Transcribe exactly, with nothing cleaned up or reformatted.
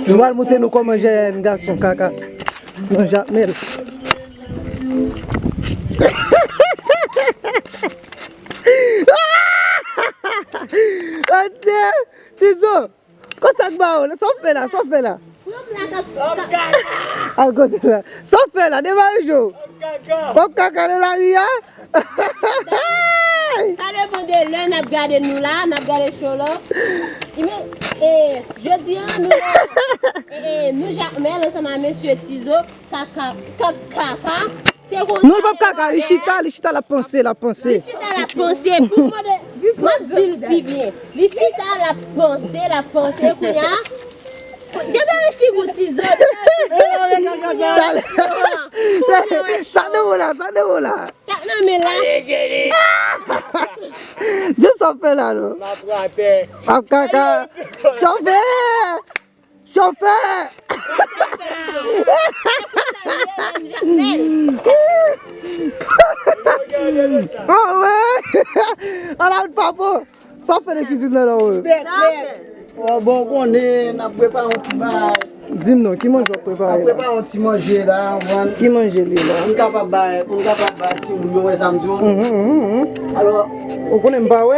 Nou pral montre nou kòman jèn gason kaka nan Jakmèl. Adye, Tizo, kontak ba ou la, sa w fè la, sa w fè la? Al kote la. Sa w fè la, demare jou. Kòk kaka nan lari a. Sa depann de lè n ap gade nou la, n ap gade show la. Jodi a, nou la, e, e, nou Jakmèl ansanm ak mesye Tizo, kaka, kaka, kaka. Se konsa. Non, l p ap kaka, li chita, li chita, l ap panse, l ap panse. Li chita, l ap panse. Pou mwen, m ap di l pi byen. Li chita, l ap panse, l ap panse, kounye a. Gade yon figi Tizo. Talè. Sa nan ou la, sa nan ou la? Sa nan men la. Di sa w fè la, non. M ap kaka. Chofè! Chofè! Ah wè! An la wout papo! Sa w fè nan kizin nan la wè? Bèt, bèt. Bon, bon, ou konnen, n ap prepare yon ti bagay. Di m non, ki manje w ap prepare la? N ap prepare yon ti manje la, ou konprann? Ki manje li la? Pou n kapab bay, pou n kapab bay timoun yo, wè sa m di w? Mhm, mhm, mhm. Alò, ou konnen m pa wè?